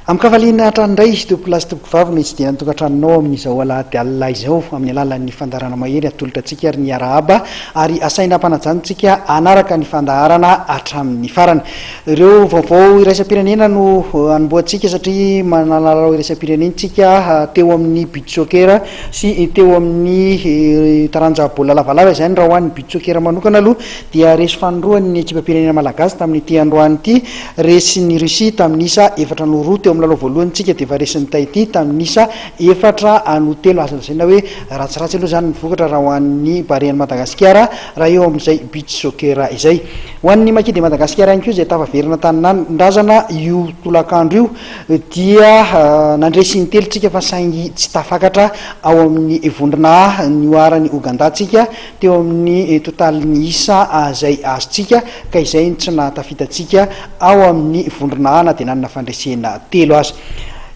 Amin-kafaliana hatrany indray, tompokolahy sy tompokovavy no hitsidihana ny tokantranonao amin'izao alahady alina izao, amin'ny alalan'ny fandaharana mahery atolotra antsika ary ny arahaba ary asaina ampanajana antsika hanaraka ny fandaharana hatramin'ny farany. Ireo vaovao iraisam-pirenena no hanombohantsika satria manana lalao iraisam-pirenena isika teo amin'ny beach soccer sy teo amin'ny taranja baolina lavalava izany. Raha ho an'ny beach soccer manokana aloha dia resy fanindroany ny ekipam-pirenena malagasy tamin'ity androany ity. Resin'i Russie tamin'ny isa 4-2 teo amin'ny lalao voalohany isika dia efa resin'i Tahiti tamin'ny isa 4-3. Azo lazaina hoe ratsiratsy aloha izany ny vokatra raha ho an'ny Barean'i Madagasikara raha eo amin'izay beach soccer izay. Ho an'ny Maki de Madagasikara ihany koa izay tafaverina tanindrazana io tolakandro io dia nandresy intelo isika fa saingy tsy tafakatra ao amin'ny vondrona A nihoaran'i Ouganda isika teo amin'ny totalin'ny isa izay azontsika ka izay no tsy nahatafita antsika ao amin'ny vondrona A na dia nanana fandresena telo aza.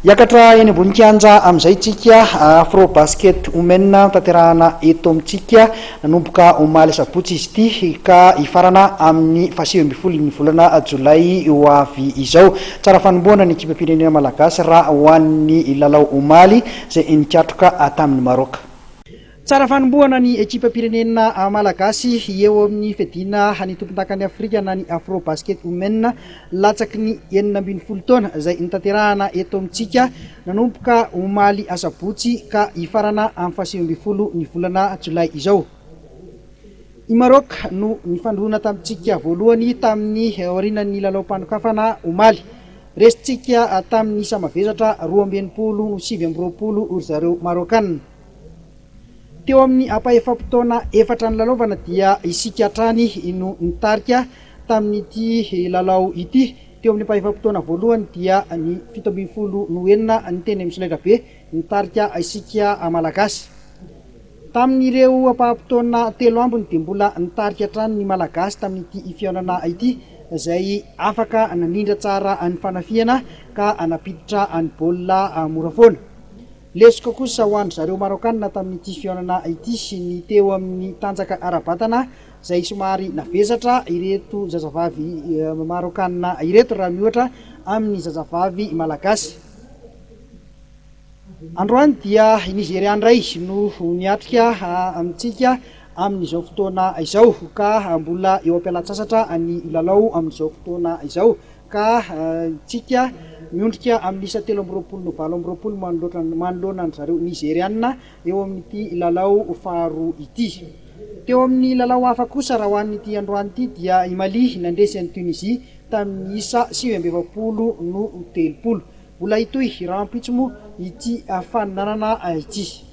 Hiakatra eny ambony kianja amin'izay isika, Afro Basket Women notanterahana eto amintsika nanomboka omaly asabotsy izy ity ka hifarana amin'ny fahasivy ambin'ny ny volana jolay ho avy izao. Tsara fanombohana ny ekipam-pirenena malagasy raha ho an'ny lalao omaly izay nikatroka tamin'i Maroc. Tsara fanombohana ny ekipam-pirenena malagasy eo amin'ny fiadiana ny tompondakan'i Afrika na ny Afro Basket Women latsaky ny 16 taona izay notanterahana eto amintsika nanomboka omaly asabotsy ka hifarana amin'ny faha-19 ny volana jolay izao. I Maroc no nifandona tamintsika voalohany tamin'ny aorianan'ny lalaom-panokafana omaly. Resintsika tamin'ny isa mavesatra 62 no 29 ry zareo Marokanina. Teo amin'ny ampahefa-potoana efatra nilalaovana dia isika hatrany no nitarika tamin'ity lalao ity. Teo amin'ny ampahefa-potoana voalohany dia ny 17 no 6 ny teny amin'ny solaitrabe nitarika isika Malagasy. Tamin'ireo ampaham-potoana telo ambiny dia mbola nitarika hatrany ny Malagasy tamin'ity fihaonana ity izay afaka nanindra tsara ny fanafihana ka nampiditra ny baolina mora foana. Lesoka kosa ho an-dry zareo Maraokanina tamin'ity fihaonana ity ny teo amin'ny tanjaka ara-batana izay somary navesatra ireto zazavavy Maraokanina ireto raha miohatra amin'ny zazavavy Malagasy. Androany dia i Nizeria indray no miatrika amintsika amin'izao fotoana izao ka mbola eo am-pialan-tsasatra ny lalao amin'izao fotoana izao. Ka isika miondrika amin'ny isa 23 no 28 manoloatra manoloana an-dry zareo Nizeriana eo amin'ity lalao faharoa ity. Teo amin'ny lalao hafa kosa raha ho an'ity androany ity dia i Mali nandresy an'i Tunisie tamin'ny isa 49 no 30. Mbola hitohy rahampitso moa ity faninanana ity.